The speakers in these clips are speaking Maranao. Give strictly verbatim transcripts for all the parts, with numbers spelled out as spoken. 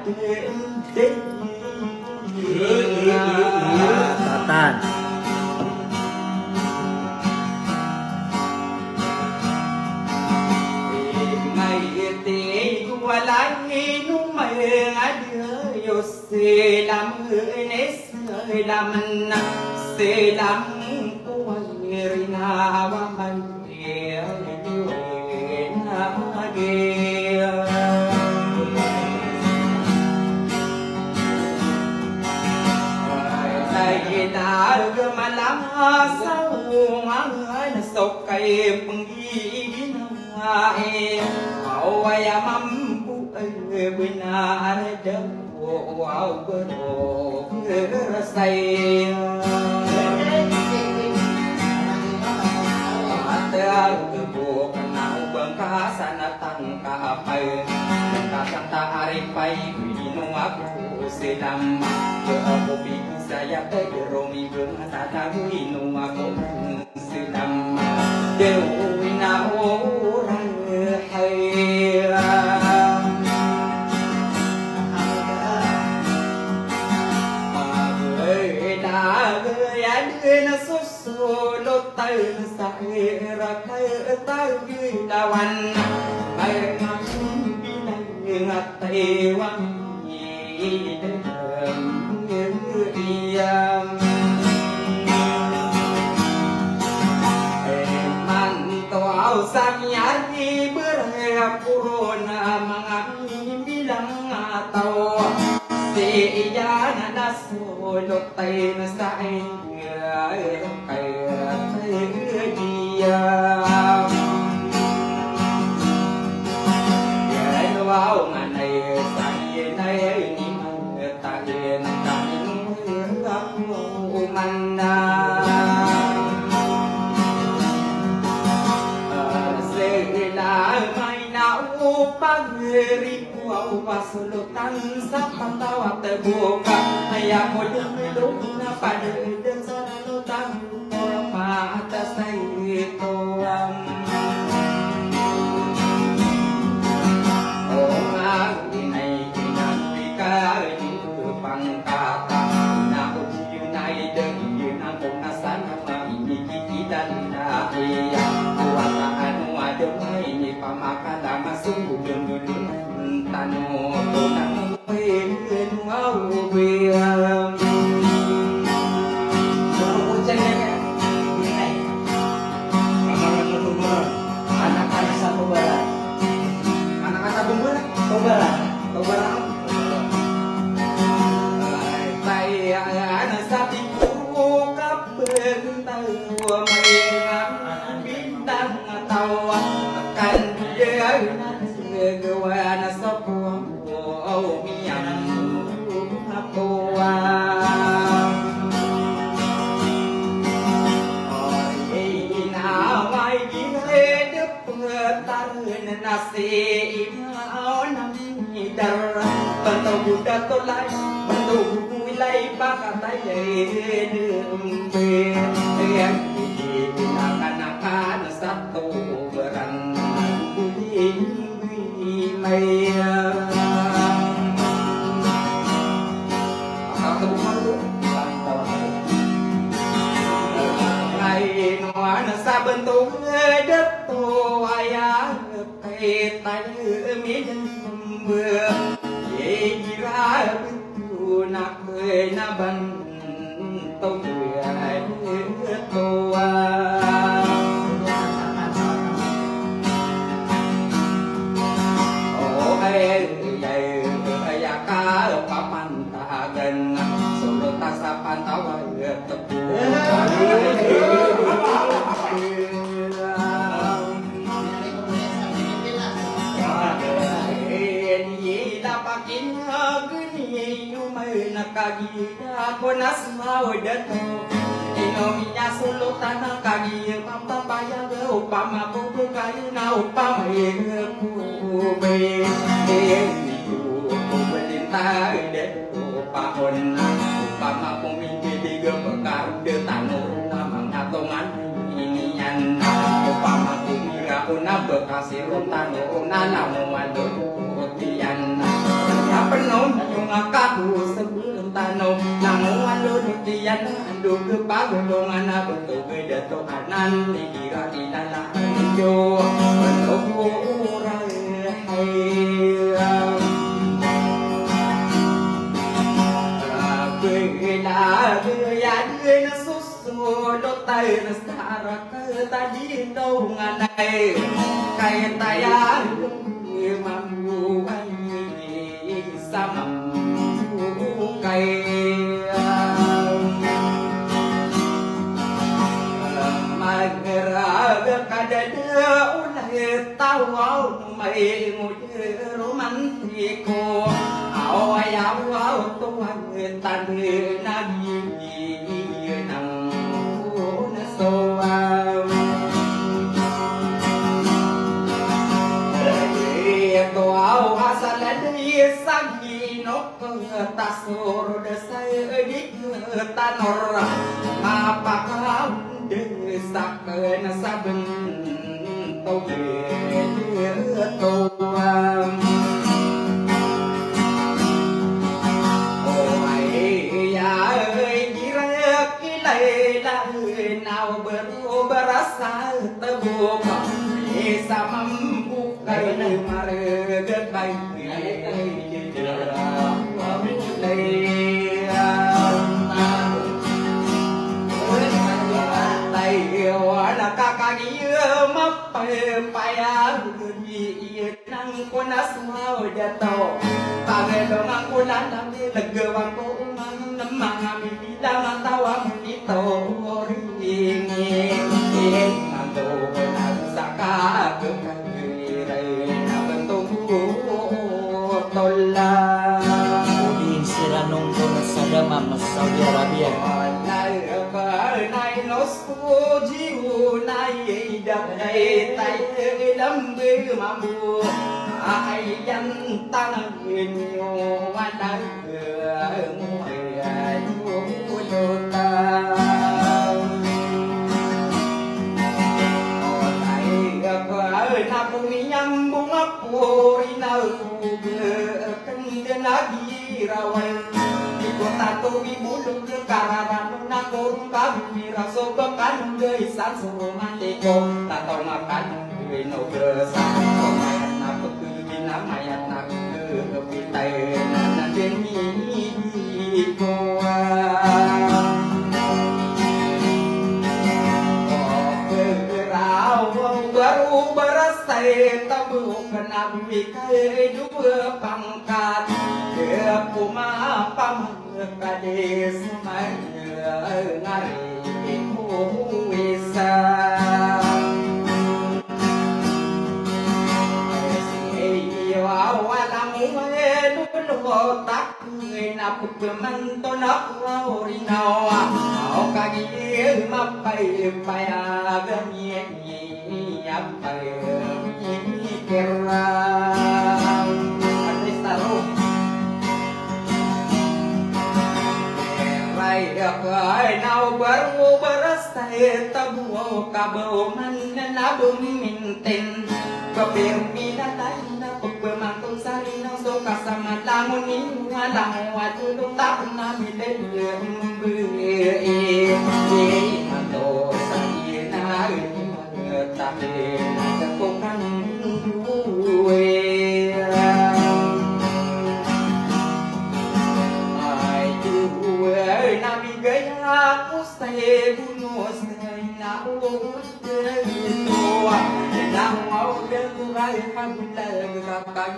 Tatan. Ingay iti ko walay no may ngadi yo silam, ni silam na silam ko walay rinawa man. Tangka a pay, tangka santa a ripay, ino ako silam, ko ako pipisa ya kay romi bang tatago, ino ako silam, dewi na orang hay. Ay, daga ya di na sus Solotan sa irak ay tagilawan, ay makibilang at taiwan idem iyam. Imanto aw sa miyari beraya korona manga bilang ataw si iyan na solotan sa Wow, pasolotan sa pantaw a tebok. Aya ko dengdong na padeden sa ralotan ko matas na ito. O nga inay inang ika di pangkata na ko di yun ay degi yun ang kung nasana ma ini kikita nila iya. Kuwata ano adem ay ini pamakala masungkudon dudun tano ko nang Ako na smaw dato. Ino miya solotan a kagiya pampapaya opama ko bekayo na opama ko be. Ito ko belinta dato paon na opama ko minggidig a pekaruda tano na mangatongan iniyan. Opama ko mira ko na bekasi ron tano na lamo ado ko tiyan. Apenon Makaku seben tano, langon lolot iyan, ando kepagolongan, abetog dato anan, igira inala ando, ando kuray. Abela beyan sus Solotan sa rakatadinonganay, kay tayalong mambo ay sa mambo kay. Magrag ka da da ulay tawaw no may ngod romantiko. Aw, ayaw, aw, tuwag tandi na giginang punasawan. Ito aw asal di sa ginok tasurod sa di tanor mapakaon di sa kena saben Tawid ito. O ay, ay, gira kilay na o ber-, o berasa tebok. Isa mambo kay mareg kay Tayo, anak kakagiya mapayapaya, gedi iyan ang kunas mo dato. Pagedong ang kunan ang legawan ko umang nemang ami bilang ang tawa mo nito. Ringi, ringi, ang doon ang saka, Tola. Odi siran nonggon sa damam sa Saudi Arabia. Walay ka nainos ko jiyo na idak na itay ilambe mambo. Ay yan tangan niyo walay mo ay ulutan. Walay ka na kumiyambong ako rin na Kenden a girawan, di ko tato di bolog, kararano na korong kami, raso ba kano ga isan so romantiko, tato nga kano di no ga sa, so mayat na pagkagina, mayat na pagkapitay, na na den mi di ko. O, pagkaraw, baro barasay, tabo ka na bumikay, do pangkat, pumapamangkadi sa may ngari ko isa. Iyo, wala mo, eh, dulo, tak, eh, napagpamanto na ko, rinaw, o kagi, mapaypayag, eh, Iya, pay, ini, kira. Artista ro. Ray, iya, pay, na obar, obar, sa, eh, tabo, kabaw, man, na, na, bumintin. Kapirmi, na, tayo, na, pagpamantong, sa, rin, ang, so, kasama, langon, ni, nga, langon, at, ulong, tapon, na, milay, eh, eh, eh, mato, sa, ina, eh, Tabi na ko kan duwe. Ay, duwe, nabigay ako sa ibunos, ay, naubos ko na ito. Nawaw ko ray kabulag, kapag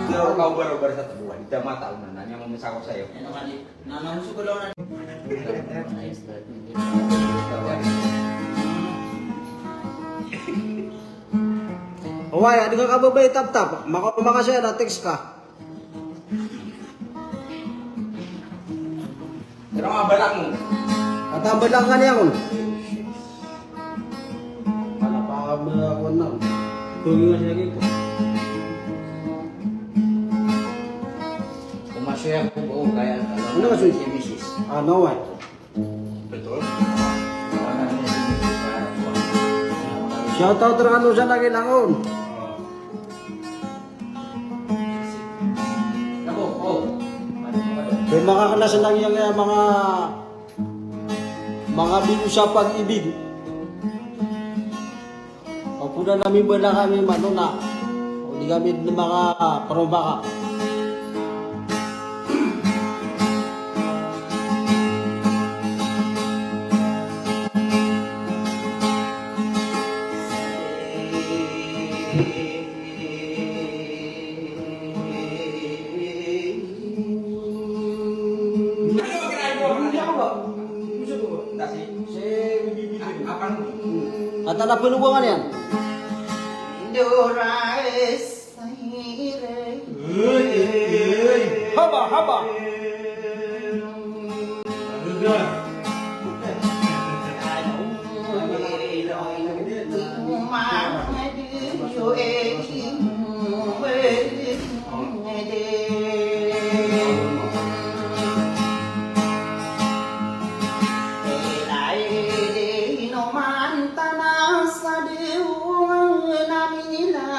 Ito, ikaw, baro-baro sa tabuan. Ito, mata, una, nanya mo sa ako sa'yo. Ano ka di? Nanang sa ko lang na. Oway, a di ka kababay taptap. Makaoma ka saya na text ka. Pero nga balang mo. At ang balang ka niya kon. Pala pa ako na. Tuloy nga siya dito. Kumasya ako po, kaya ano, ano nga si misis? Ano, ay? Shout out rkano sa Langilangon. Kaya mga klas lang yan, kaya mga, mga binusa pag-ibig. Opo na nami bala kami manona. O di kami mga karobaka. Ata na penubangan yan. Haba, haba.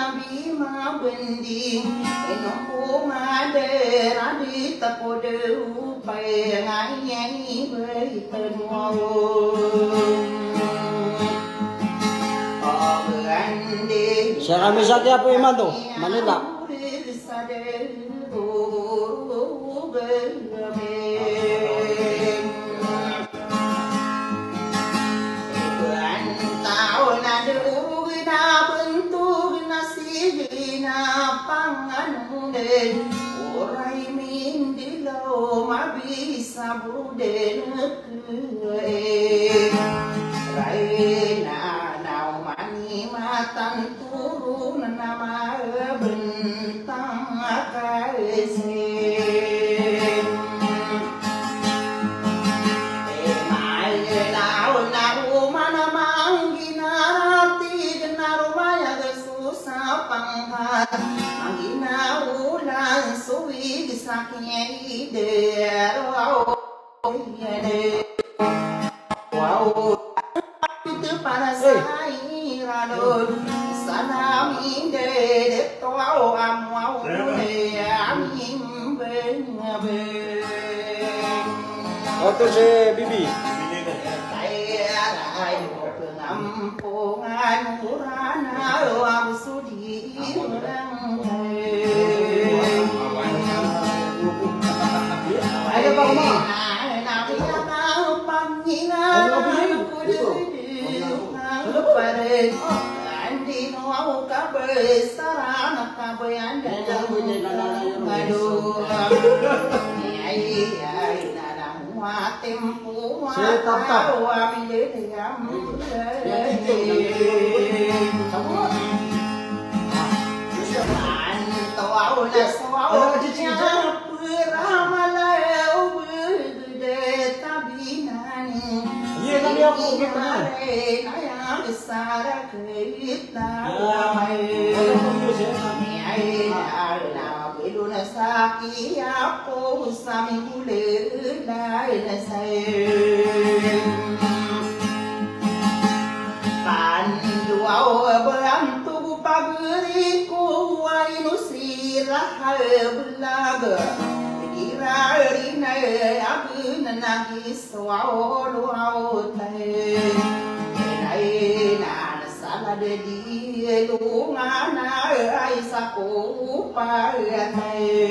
Di mabending, ino ko madara di tako de upay nga iyan i bay tano. Siya kami sa Quiapo imanto, Manila. Iban taw na dog na bentog na sige na panganong den, oray mindilaw mabisa bo den eke. Ray na naw mani matan toron na mabentang a kaisen. Maelaw na roma na mangginaratig na romayag so sapangkat, manginaolan so wig sa kiyaider. Wow. Wow. Ito para sa iran on. Sana mindedek to, wow, am, wow, ne, am, im, beng, beng. Oto si Bibi. Ay, ay, ay, pengampungan urana, wow, sudi. Sa kiyapo sa mingolelay na saem. Pandoaw a bantog o pagari ko ay no sira belag. Igira rinay a benanagis so aolo a otay. Inay na salad di longan a isa ko patay.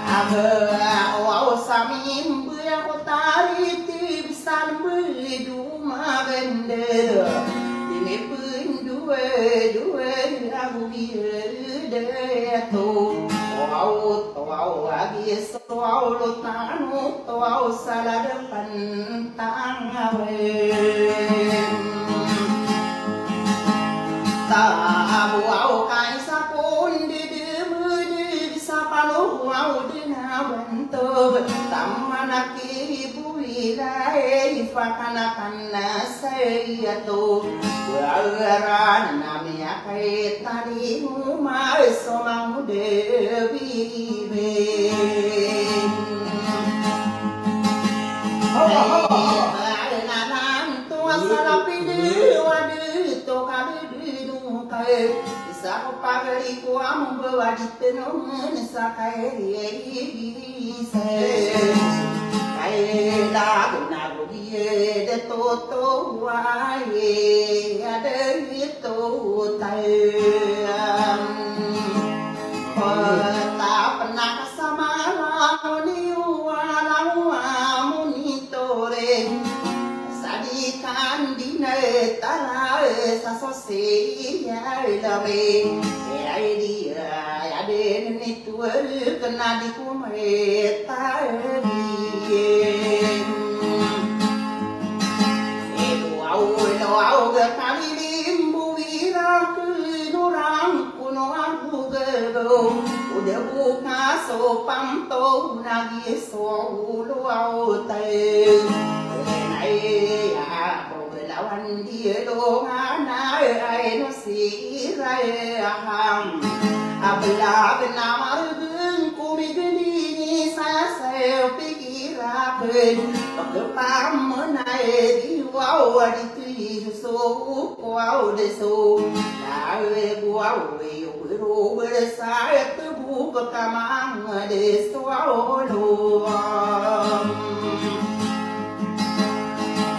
Aga aw sa mimboy ako tariti bisan boy do maganda. Di mi pendowa-dowa ago biyada to. Aw to. Aw agi so aw lo tano to aw salad pantang awen. Tabo aw kaisa kon di di medi sa palo aw di na banto. Taman aki Builay fakanakan na saya to. Baran na miyakay tali mo maso mang debi. Hawa, hawa, hawa. Ay, nanan to asal apin wadi to kami bidung kay. Isa ko pagari ko among bawa di tenong sa kay. Kay lago na go di de toto ay ade ito tay. Kota penakasama lago ni wala mo monitore. Sadikan di na tara sa sosial labi. Ay di ay ade ni Tuwari kena di ko maitari. Ito aw, ito aw, ga kalilimbo, ira keno rang kono ago gado. Oda bokas o pamto na giso olo aw tay. Ay, ya, Belawan di elongan ay no siray ahang. Abla bena margen ko migeni saya saya pikiraken. Pagpamenay di waw di tiso ko aw deso. Lawe ko aw yo bero bere saya tebo pekamang deso aw lo.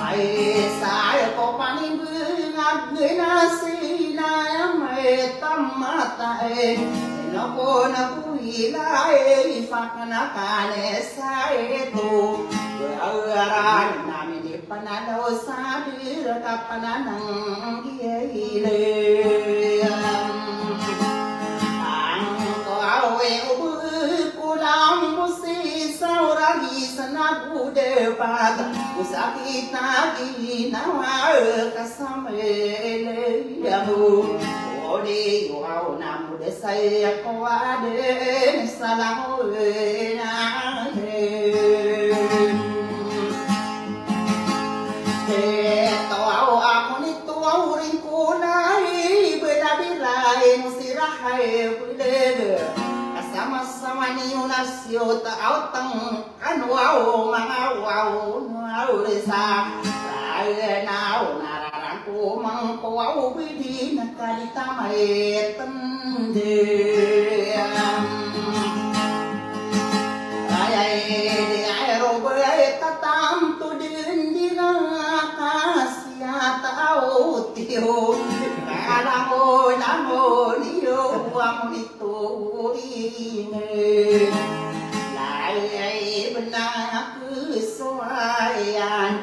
Ay, saya ko panimbang a ginasi na ya may tamata e. Ino ko na ko ilay fakanakan e saya to. Beraran na mini panalaw sa dira ka pananang giyay ilay. Ang ko awe o bekulang mo si sa oragi sa nagudepat. Usakit na ginawa ka sa meley mo. Odi yo aw na mo desay ako aden sa langoy na aden. Ito aw ako nito aw ringkolay, belabilay mo sirahay beleg. Kasama-sama niyo na siyo ta aw tang Ano aw, manga aw, aw, aw, resa. Ay, na aw, nararangko, mangko aw, bidi na kalitamay tende. Ay, ay, di, ay, robe, ay, tatam, to, din, di, na, kasi, ata, aw, tiyo. Kala mo, na mo, niyo, aw, ni, Tuwing layay bena kesowayan,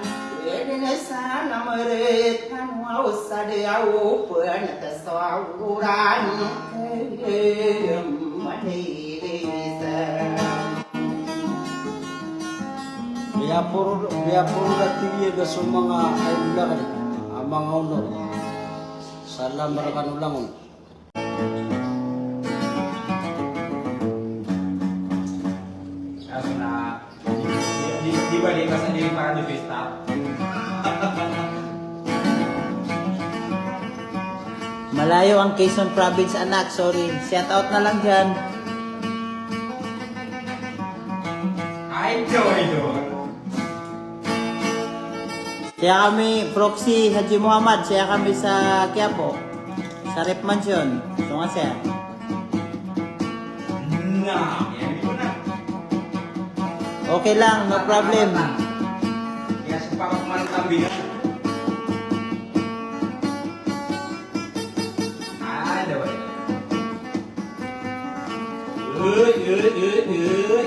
beden sa na meret kan waw sa de aw pen ta sawaw uran ke manilisa. Biyaporo, biyaporo da tigiya ga so manga ay bulakan, a manga onor. Salam barakan ulangon. Kaso na, di, di, di ba di ba sa diri para di pista? Malayo ang Quezon Province, anak. Sorry. Shout out na lang dyan. Ay, joy, joy. Saya kami, proxy Haji Muhammad, saya kami sa Quiapo, sa Rep Mansion. So nga saya. Na, yan, ito na. Okay lang, no problem. Kaya sa pagkakuman kami na. Ah, daway. Uy, uy, uy, uy.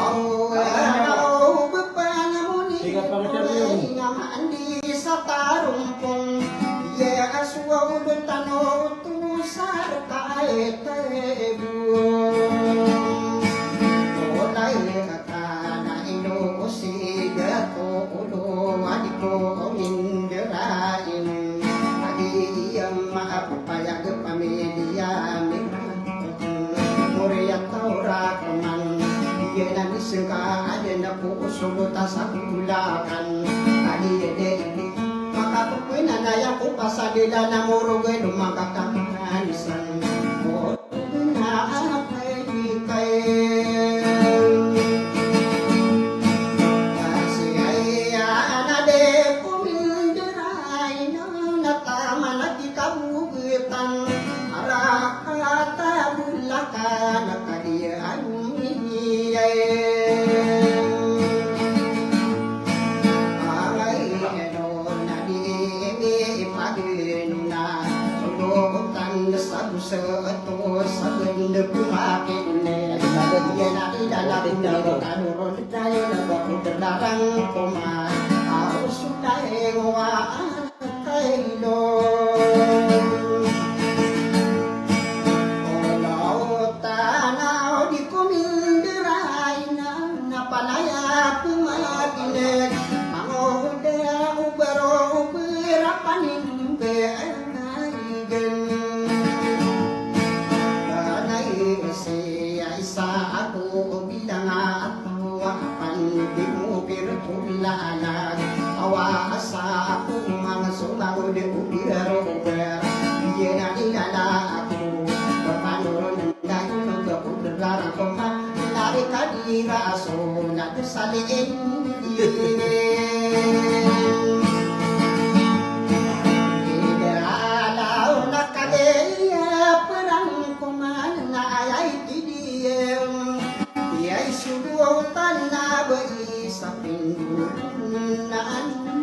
Aw, aw, bepana moni, tiga pangkari. Moni nga mandi sa tarumpong. Iya ka suwa ulo tano tusar ka ay tebo. Olay ka na ino o siga to ulo, adi ko minderain. Adi iya maapapayag pamilya mi. Moriyat a orak man, iyan a misengka aden a ko osolot a sa bolakan. Adi ede ini, makapepenan aya ko pasagila na morogay no makakakanisan. Morogay na akay di kay. Kasi aya na de ko minderain na taman a di kabugetan. Arakata bolakan a kadiya aniyay. Angay eno na di mi ipageno na. Solotan sa busa to sa benda pumaki ne. Iya na ida na benda kanoron tayo na bako terlarang koma. Aros tayo wa Kailo. Olaw tanaw di ko minderain a Wa asa ako man so langon o biyaro o ber. Iyan a inala ako, papanolon dayon o gako berara ko man, lari ka di rason a dosa liin. Ida alaw na kaliya perang ko man na ayay tidiyan. Iyai so dowa o tana bai sa pindolon na andon.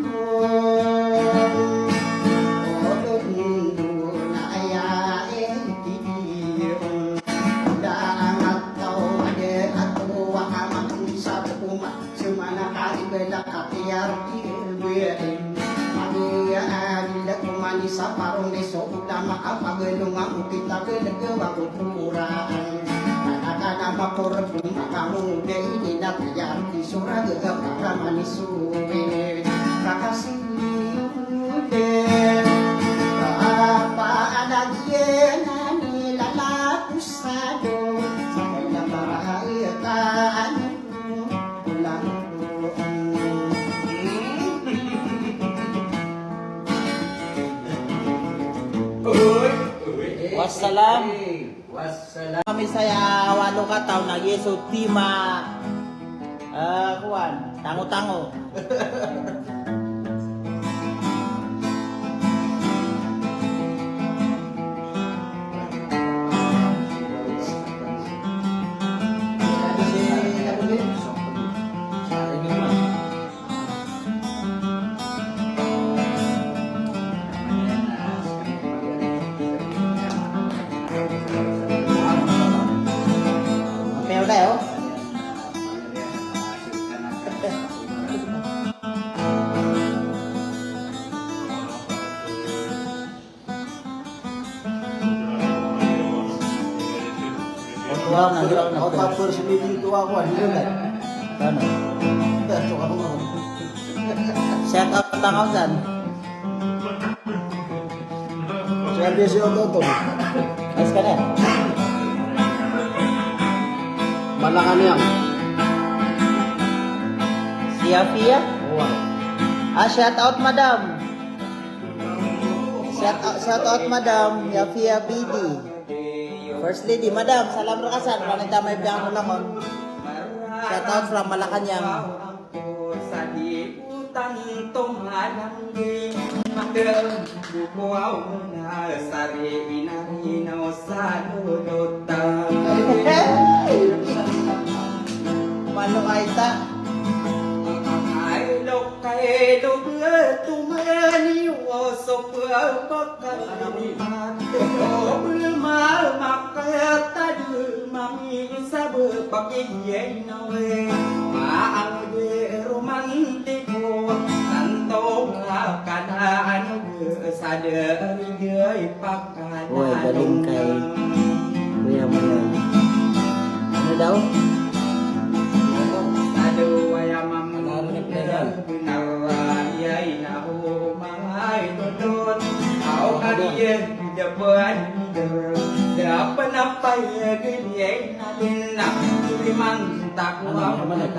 Odon do na aya i tidiyon. Da angat taw de ato wa amak sa puma. Semana kali bela kapiyar di beri. Magi ya adila kumani sa parong de so ulama apa belum aku kita belege wa kukuraan. Kadakada makorep makamuda ini na piyar di sura gege pakamani suwe. Kakasi ude. Apa ada giyanan lalaku sado. Sa kaya marahaya kaan. Wassalam. Wassalam. Kami saya walo kataw na giya so tima, eh, kuwan, tango-tango. Mapel tayo. Oto, oto, personality to ako, ano yun, eh? Ano? Shout out lang ako dyan. Shout out si Ototo. Ayos ka na. Malacanang. Si Afia? Oo. Ah, shout out, madam. Shout out, shout out, madam Yafia Bidi. First lady, madam, salam reka san. Panay ta may biyang ko langon. Shout out from Malacanang. Malo ay ta. Kailog, tumaniyo so pagkalimat. Problema makatado, mamisab pakigiyay na we. Maang di romantiko, tanto nga kanaan, sa dari gay pak Oy, galing kay Kuya Manan. Ano daw? Ano, reply daw? Ano naman eh?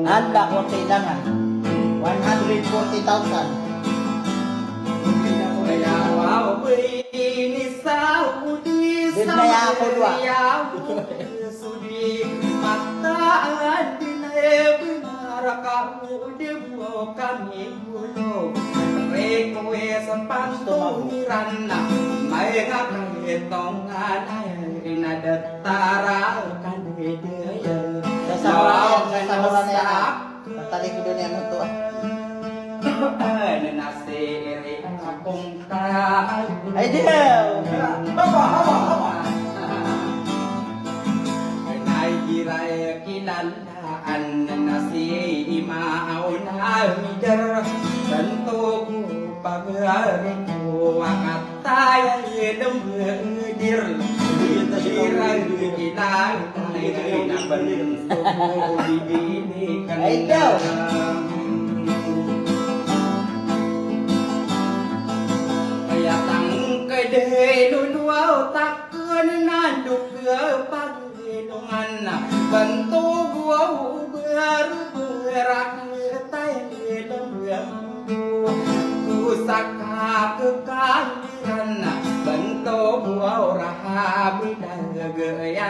Ala, kailangan. One hundred forty thousand. Di na ya ako dua. Gusto mo? Sasahuran, sasahuran na yan. Tatalikodan iyan oto, ah. Ay, di. Haba, haba, haba. Ay, daw. Kaya tangkay di luluwaw takun na dukha pagilungan. Banto guwaw berubera.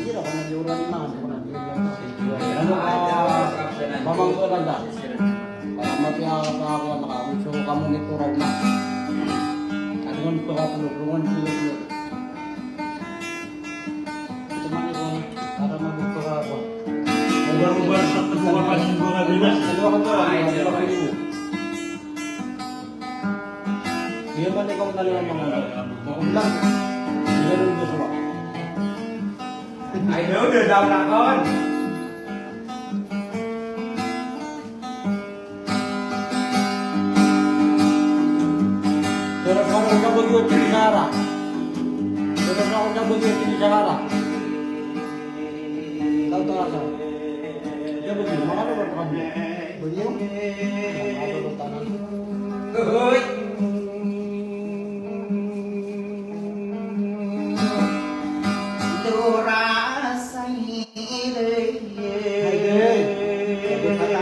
Iya, kami di orang lima, orang lima. Ano ka, mamang ko lang da. Para mapiya ka pa ako, makakuso kamo nito raw na. Ano nga pagkatulog, ano nga pagkatulog. Ito man ito, para mabukto ka ako. Ubar-ubar sa pagkatulog, ano nga pagkatulog. Ay, ano nga pagkatulog. Di ba ikaw na lang ang mga, mga ulam? Di ba rin gusto mo? Ay, no, no, daw na kon. Pero sa mga kabagyo, tinisara. Pero sa mga kabagyo, tinisara. Taw, taw, taw. Kabagyo, mga ano ba kabagyo? Hoy! Dora sa ide. Ay, ay. Ay, ay.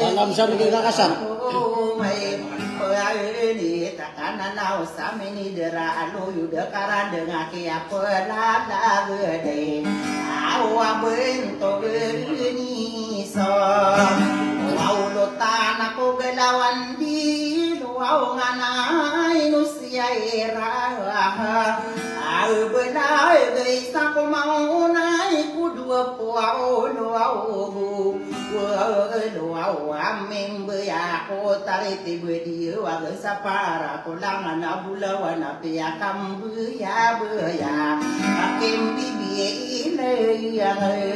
Salam sa Midi Kakasar. Elo aw a mimbaya ko tariti bediyo a gesa para ko langan a bolawan a piyakambayabaya a kimbibiya ilay angay.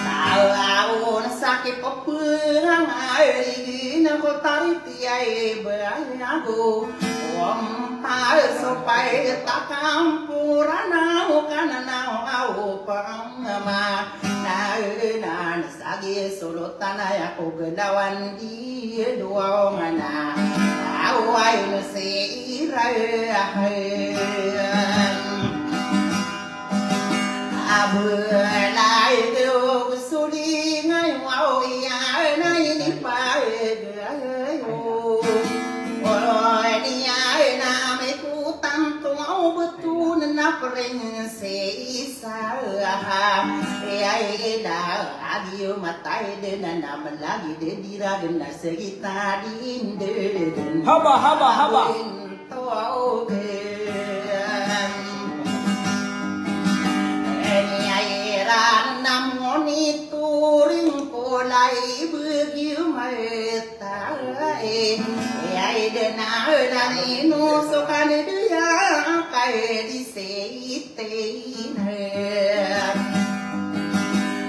Taw aw na sakit o perang ay di na ko tariti ay baya go. Om pal so pay takampuran aw kanan aw aw pangama. Naenan sa gi solotan aya ko gelawan di dowa o ngana. Aw ay no si irahan. Abelay do solingay aw iya na ini pay. Olo niya na mikutan to aw beto na prinsesa. Iyay da a giyo matay de na na malagi de diragen na segita dinde. Haba, haba, haba. Abin to aw gen. Iyay ra na monitoring ko lay begiyo mayet. Ay, ay, dena, dena, ino, so, kane, deya, kay, di, se, ite, ine.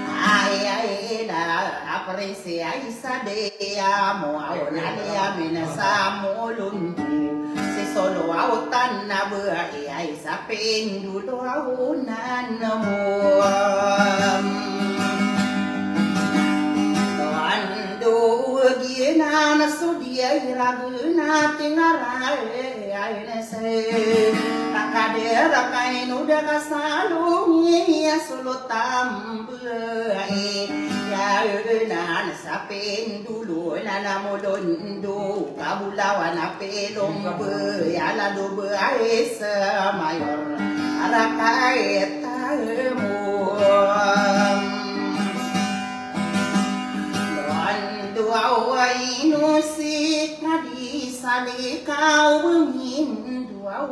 Ay, ay, da, apre, se, ay, sa, deya, mo, aw, na, deya, mena, sa, mo, lon, si, solo, aw, tan, na, be, ay, ay, sa, pindolo, aw, nan, mo. Ando giyanan a so di ay ragon a tingarae ay nese. Takadera kaino da kasalongi a solo tambe ay. Yanan sa pindolo na namolondo kabolawan a pilombe ya lado be ay sa mayor. Arakay tayo mo. Doan doa ino sik na di salikaw bengin doa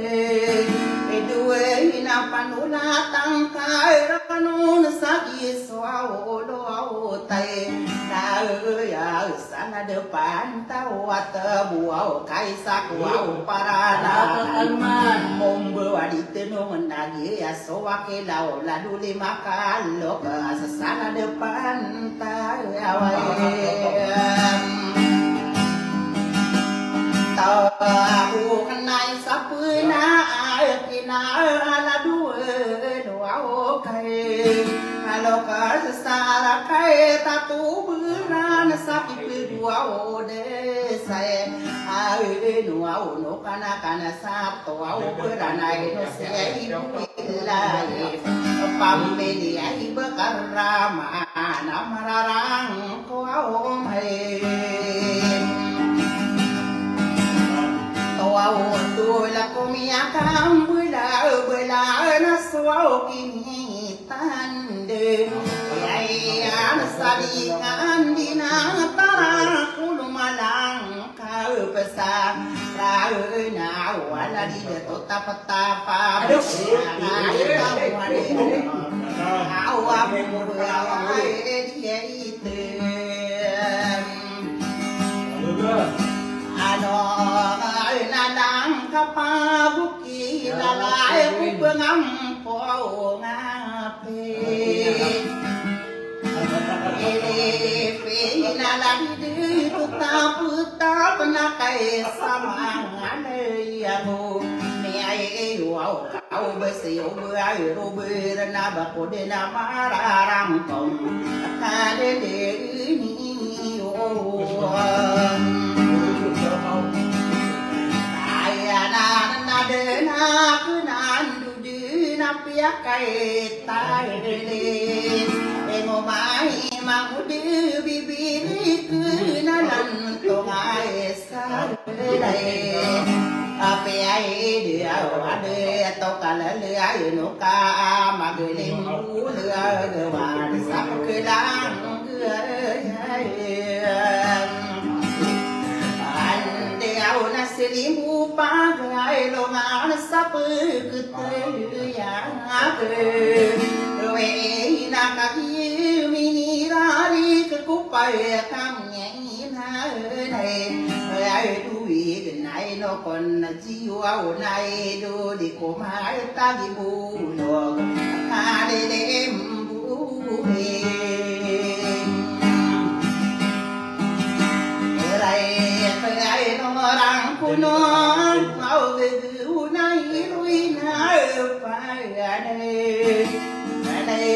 e. E doa ina panolatan ka e rakanon sa giso a olo a otay. Tayo ya Sana depan taw a tebo aw kay sako aw parana. Mombo a di tenong na giya so wakilaw lado lima kalok sa sana depan taw a waye. Taw ako kenay sa pena ay kina lado elo aw kay. Alo ka sa sala kay tato beran sa Dua o de sa e, a e de no a o no kana kana sa to a o beran a e no si a i bu ila e. Pambili a i bekarama na mararang ko a o mai. To a o do la ko mi a kambela bela na so a o kini. Tande, iyay, a na salikan di na tara ko lomalang ka pesa, raena wala di dato tapatapa. Awa mo, awa, e, di, e, ite. Ano, e, na lang ka pabuk Kilala ko pengampo ngape. Ele pe inalande to tapetap na kay samang ane yago. Ni ay iyo aw ka o besi o be ay ro be rena ba ko de na mararangkom. Ka de de ini iyo. Ay anan na de na kenan do de na piyakay tayle. Emo may mangode bibili kenalan to ngay Ape ay de aw ade ato kalale ay no ka magaling bule ay wan sa kelang. Ande aw na selimbo pagay longan sa pekete ya ake. Roe na ka ko paya kami ay na ay ay duwi ay no kon na jiwa o na ay do di ko ma ay tagi bulog. Kalilem buhi. Ray ray no rang kuno. Unay ruwi na pagane. Anay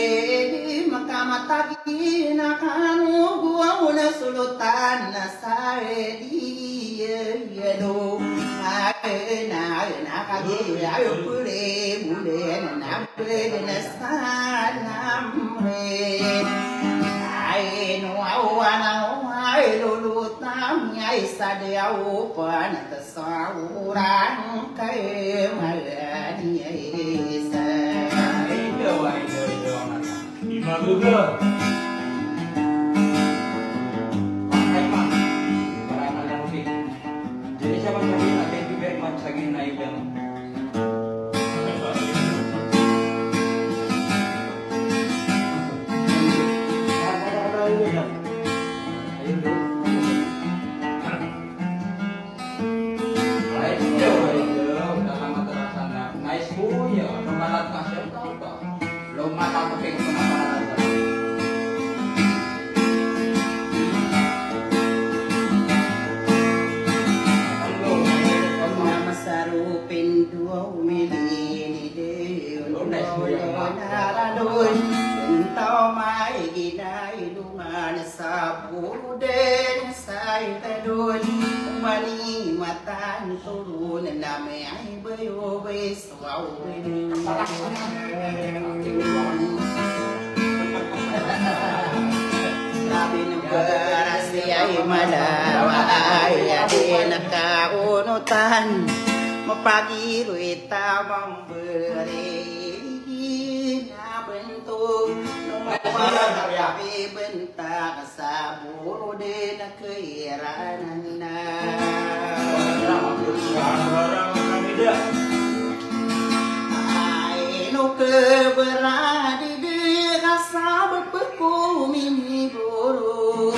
di makamatagi na kano guwa na sulutan na sa di yelo. Ay na ay na kagi ay pure mule na na pure na sa namre. Ay no awa na ay lulutan ay sa di awa pa na Saurang kay malaniya isa. Indo, indo, indo, anak. Di magugo. Pakai, Mak. Para anak yang utik. Jadi, siapa lagi? Thank you very much lagi, Naik, dan Sa boro den sa itadon, mani matan tolon na miyay bayo bay so aw bini. Labi ng barasi ay malawa ay adi na kaonotan, mapagiroy tamang beri na bento, no mapapabenta Sa boro den a kiranan na. Ay, no kebera di de kasabap ko miniboro.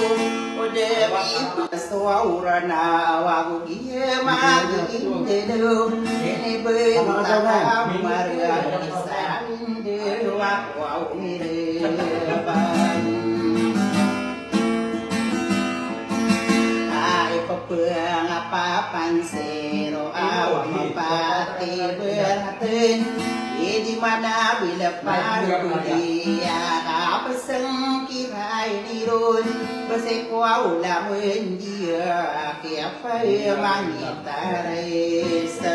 O de mi paswa urana wago giye magi indelo. Ini benta marga sa indelo wago mire. Ay, pepengapapang sero awa mapati beraten. Idi mana bila paru dia kapeseng kirai dirun. Beseko aula mendia kia Paya mangitaray sa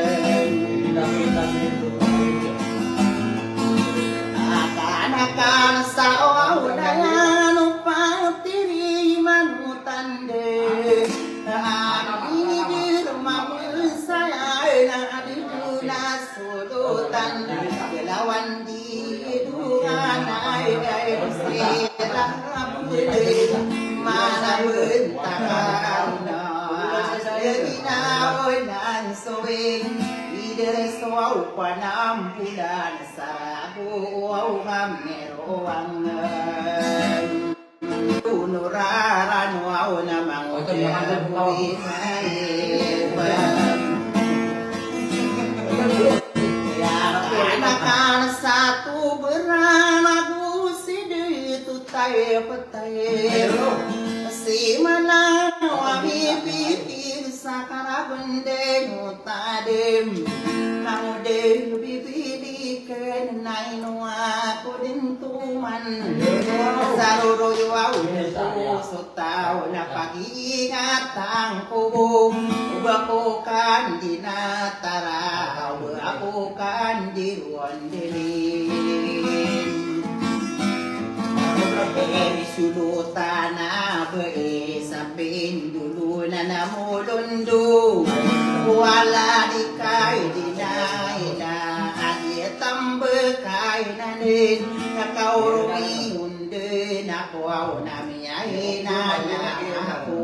akanakan sa awdayan o patiri manutande. Amin di rumamesaya na di tunas sulutan. Gelawan di Iduran ay ay sira buli mana bentakaw na. Lagi na oy nan sowing. Ider sowaw panambulan sarago waw mamerowang. Unuraran waw na mangoda buhay. Kanakan sa toberan ago si di totay petay. Si mana waw mipipir sa karabendeng o tadem. Mangoda bibili Kenay no ako den toman. Saroroyo aw den ko so taw na pagingatan ko bo. Oba ko kan di natara, oba ko kan di ruwan dili. Eri sulutan a bai sa pindolonan a molondo. Wala di kay di naila, adi tambekay nanen, na kaoromi onden ako aw na miyaina na ako.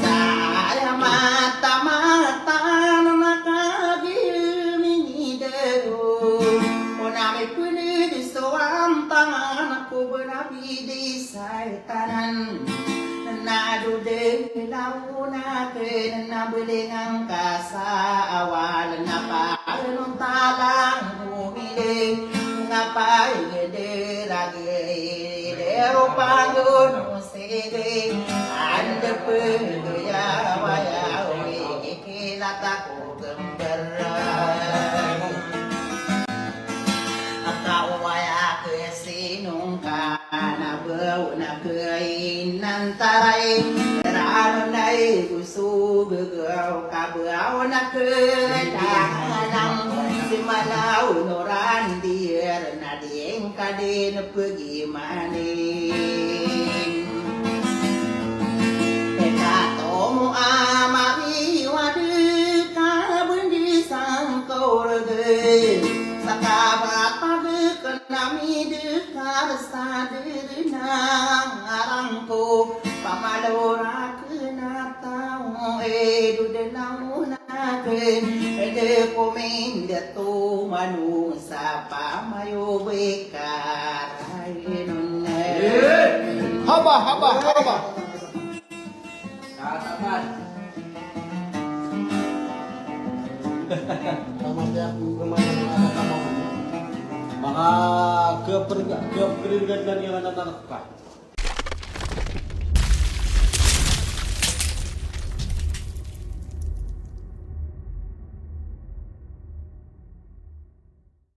Saya mata-mata na makagimingidero, o na mipened so antangan Pidi sa tanan na dodelaw na ken na belengan ka sa awal na panon talang gomile nga pagederage dero pangon sege ande pegeya waya wege. Kilata ko gember. Aka oway a kesinongka na baw na kainan taray. Rano na ibuso gegaw ka baw na kedahalang. Simalaw noran diyer na diyeng kadin pegimanin. Ekatomo a mari wadi ka bendi sangkorge. Sakabat padi kenami dekar sadiri na ngarangko. Pamalora kenatao edu denamuna. Ede ko mindato mano sa pamayo beka rainon. Haba, haba, haba. Tatapan. Maka keperga, keperga dan yang anak-anak.